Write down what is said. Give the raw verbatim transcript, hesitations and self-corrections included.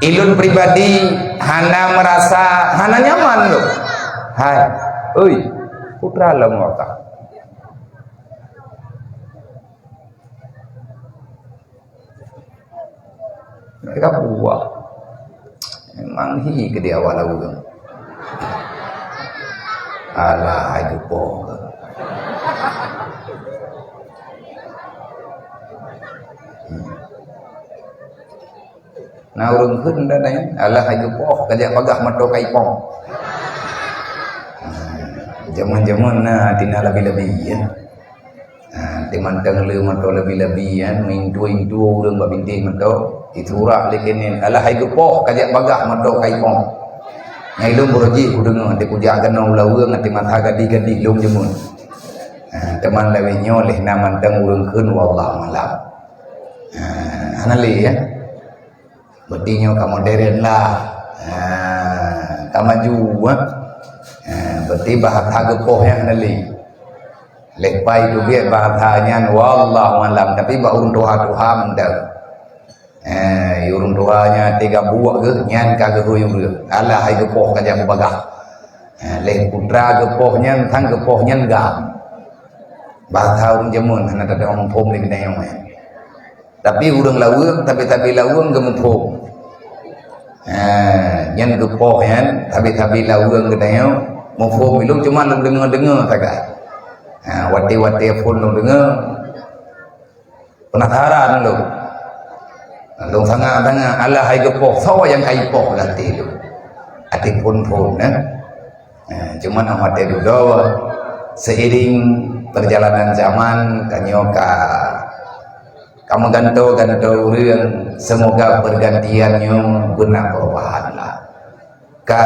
Ilôn pribadi hana meurasa hana nyaman lôn. Hai, oi, putra lom wakah. Mereka buah. Memang hi ke di awal lagu tu. Alah, hai geupok. Hmm. Na ureuëng kheun dan laén, alah hai geupok, kajak bagah mantong kai pong. Hmm. Jameun-jameun na tina labi-labi, ya. Ha, timantong le mantong labi-labi, ya, meuintu-intu ureuëng bak bintéh mantong, iturak lé keunan, alah hai geupok, kajak bagah mantong kai pong. Nyang ilôn beureuji kudeungoe, di kujak keunoe u laweue ngon mata gadih-gadih lôn jameun. Ha, teuma lawét nyoe lé na mantong ureuëng kheun wallahu alam. Ha, hana lé, ya. Berarti nyoe ka modern lah. Ha, ka maju, ha. Ha, berarti bahasa geupoh nyan hana lé. Leupah teubiet bahasa nyan wallahu alam, tapi bak ureuëng tuha-tuha mantong. Ha, ureuëng tuha nyan teuga buet geuh nyan ka geuhôi ureuëng. Alah hai geupoh kajak bagah. Ha, lé putra geupoh nyan sang geupoh nyan gam. Bahasa ureuëng jameun hana teudeungoe muphom lé geutanyoe nyan. Tapi ureuëng laweueng, tabi-tabi laweueng geumuphom. Ha, nyan geupoh nyan, tabi-tabi laweueng geutanyoe muphom ilôn cuma lôn deungoe-deungoe sagai. Ha, watée-watée phon lôn deungoe, penasaran lôn. Lôn sangat-sangat, alah hai geupoh, soe nyang ka ipoh lam até lôn. Até phon-phon, eh. Eh, cuma 'oh watée dudoe, seiring perjalanan zaman, tanyoe ka, ka meugantoe-gantoe ureuëng, semoga pergantian nyoe beuna perubahan lah. Ka